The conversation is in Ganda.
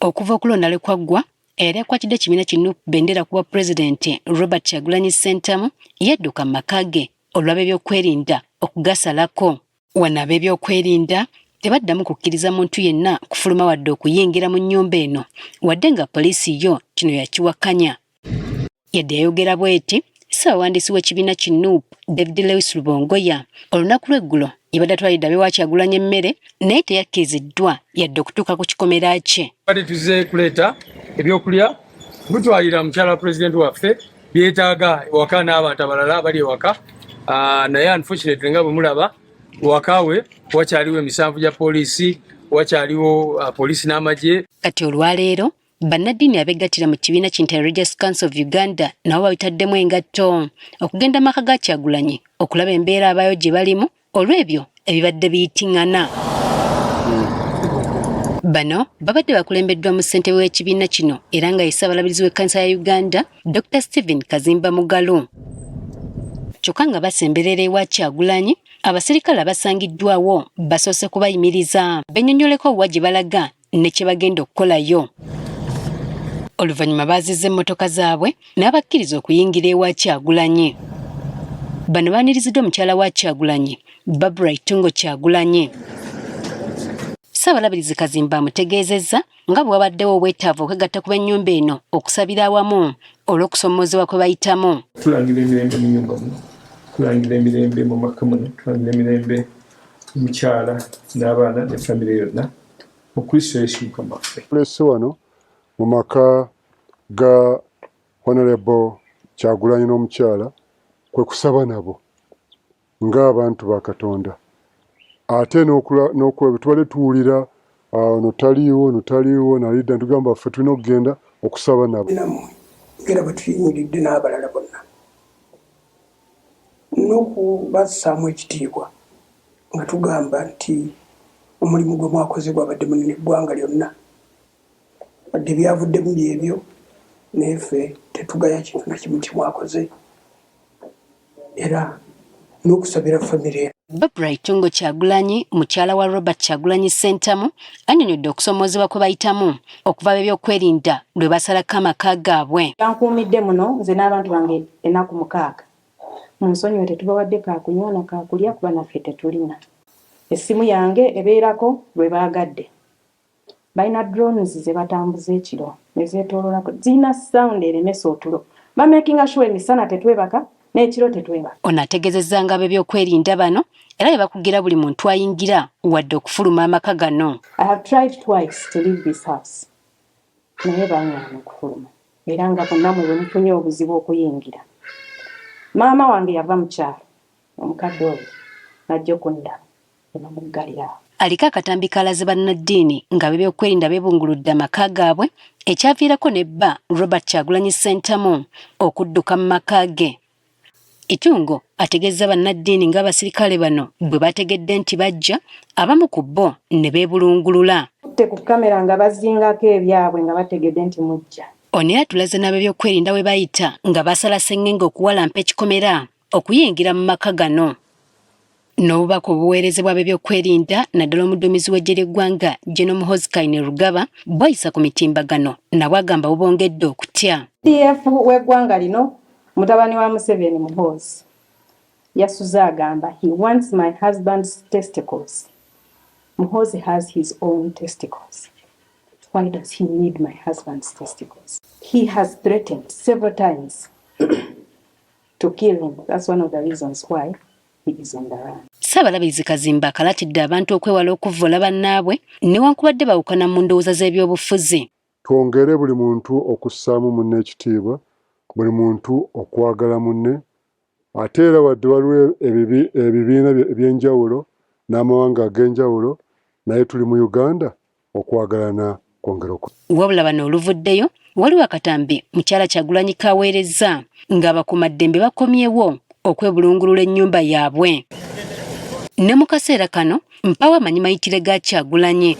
Okuva okulonda lwe kwaggwa, eyali akwatidde ekibiina ki NUP bendera ku bwa pulezidenti Robert Kyagulanyi Ssentamu yadduka mu maka ge olw'ab'ebyokwerinda okugasalako. Wano ab'ebyokwerinda tebaddamu kukkiriza muntu yenna kufuluma wadde okuyingira mu nnyumba eno wadde nga poliisi yo kino yakiwakanya. Yadde yayogera bw'eti, Ssaabawandiisi w'ekibiina ki NUP David Lewis Rubongoya olunaku lw'eggulo yabadde atwalidde ab'ewa Kyagulanyi emmere naye teyakkiriziddwa yadde okutuuka ku kikomera kye. Badde tuzze kuleeta ebyokulya kutwalira mukyala wa pulezidenti waffe byetaaga ewaka n'abantu abalala abali ewaka, naye unfortunately nga bwe mulaba waka we wakyaliwo emisanvu gya poliisi, wakyaliwo poliisi n'amagye. Kati olwaleero bannaddiini abegattira mu kibiina ki Interreligious Council of Uganda nabo babitaddemu engatto okugenda maka ga Kyagulanyi okulaba embeera abaayo gye balimu olw'ebyo ebibadde biyitingana. Bano babadde bakulembeddwa mu ssentebe w'ekibiina kino era nga ye Ssaabalabirizi w'ekkanisa ya Uganda Dr. Stephen Kazimba Mugalu. Kyokka nga basemberera ewa Kyagulanyi, abaserikale abasangiddwawo basoose kubayimiriza bennyonnyoleko wa gye balaga ne kye bagenda okukolayo. Oluvannyuma baazizza emmotoka zaabwe n'abakkiriza okuyingira ewa Kyagulanyi. Bano baaniriziddwa mukyala wa Kyagulanyi, Barbara Itungo Kyagulanyi. Ssaabalabirizi Kazimba amutegeezezza nga bwe wabaddewo obwetaavu okwegatta ku b'ennyumba eno okusabira awamu olw'okusoomoozebwa kwe bayitamu. Tulangira emirembe mu nnyumba muno, tulangira emirembe mu maka muno, tulangira emirembe mu mukyala n'abaana ne famire yonna mu Kristo Yesu Mukama waffe. Tulese wano mu maka ga Honorable Kyagulanyi n'omukyala kwe kusaba nabo ng'abantu ba Katonda, ate n'okulaba tubadde tuwulira ono taliiwo, ono taliiwo, nalidda ntugamba ffe tulina okugenda okusaba nabo. Nammwe ngera bwe tuyimiridde n'abalala bonna n'okubassaamu ekitiibwa nga tugamba nti omulimu gwe mwakoze gwabadde munene eggwanga lyonna, wadde byavuddemu byebyo, naye ffe tetugaya kintu na kimu kimwakoze era n'okusabira famire. Barbara Itungo Kyagulanyi, mukyala wa Robert Kyagulanyi Ssentamu, annyonnyodde okusoomoozebwa kwe bayitamu okuva ab'ebyokwerinda lwe basalako amaka gaabwe. Bankuumidde muno nze n'abantu bange ennaku 6. Munsonyiwe tetubawadde kaakunywa na kaakulya kuba naffe tetulina. Essimu yange ebeerako lwe baagadde. Balina drones ze batambuza ekiro ne zeetooloolako. Zirina sound eremesa otulo. Bamakinga sure emisana tetwebaka n'ekiro tetwebaka. Ono ategezezza nga ab'ebyokwerinda bano era bwe bakugira buli muntu ayingira wadde okufuluma amaka gano. I have tried twice to leave this house naye bangaana okufuluma era nga bonna mwe bwe mufunye obuzibu okuyingira. Maama wange yava mu kyalo omukadde oyo n'ajja okundaba ne bamuggalira awo. Aliko akatambi k'alaze bannaddiini ng'ab'ebyokwerinda beebunguludde amaka gaabwe ekyaviirako ne bba Robert Kyagulanyi Ssentamu okudduka mu maka ge. Itungo ategeezza bannaddiini ng'abasirikale bano bwe bategedde nti bajja, abamu ku bo ne beebulungulula. Tutte ku kkamera nga bazingako ebyabwe nga bategedde nti mujja. Ono era atulaze n'ab'ebyokwerinda we bayita nga basala ssengenge okuwalampa ekikomera okuyingira mu maka gano. N'obubaka obuweerezebwa ab'ebyokwerinda naddala omuduumizi w'eggye ly'eggwanga General Muhoozi Kainerugaba bw'ayisa ku mitimbagano nabwo agamba bubongedde okutya. CDF w'eggwanga lino mutabani wa Museveni Muhoozi yasuze agamba he wants my husband's testicles. Muhoozi has his own testicles. Why does he need my husband's testicles? He has threatened several times to kill him. That's one of the reasons why he is on the run. Ssaabalabirizi Kazimba akalatidde abantu okwewala okuvvoola bannaabwe newankubadde bawukana mu ndowooza z'ebyobufuzi. Twongere buli muntu okussaamu munne ekitiibwa, buli muntu okwagala munne, ate era wadde waliwo ebibiina eby'enjawulo n'amawanga ag'enjawulo, naye tuli mu Uganda, okwagalana kwongera oku. Wabula bano oluvuddeyo waliwo akatambi mukyala Kyagulanyi k'aweerezza ng'abakuumaddembe bakomyewo okwebulungulula ennyumba yaabwe. Ne mu kaseera kano mpaawo amanyi mayitire ga Kyagulanyi.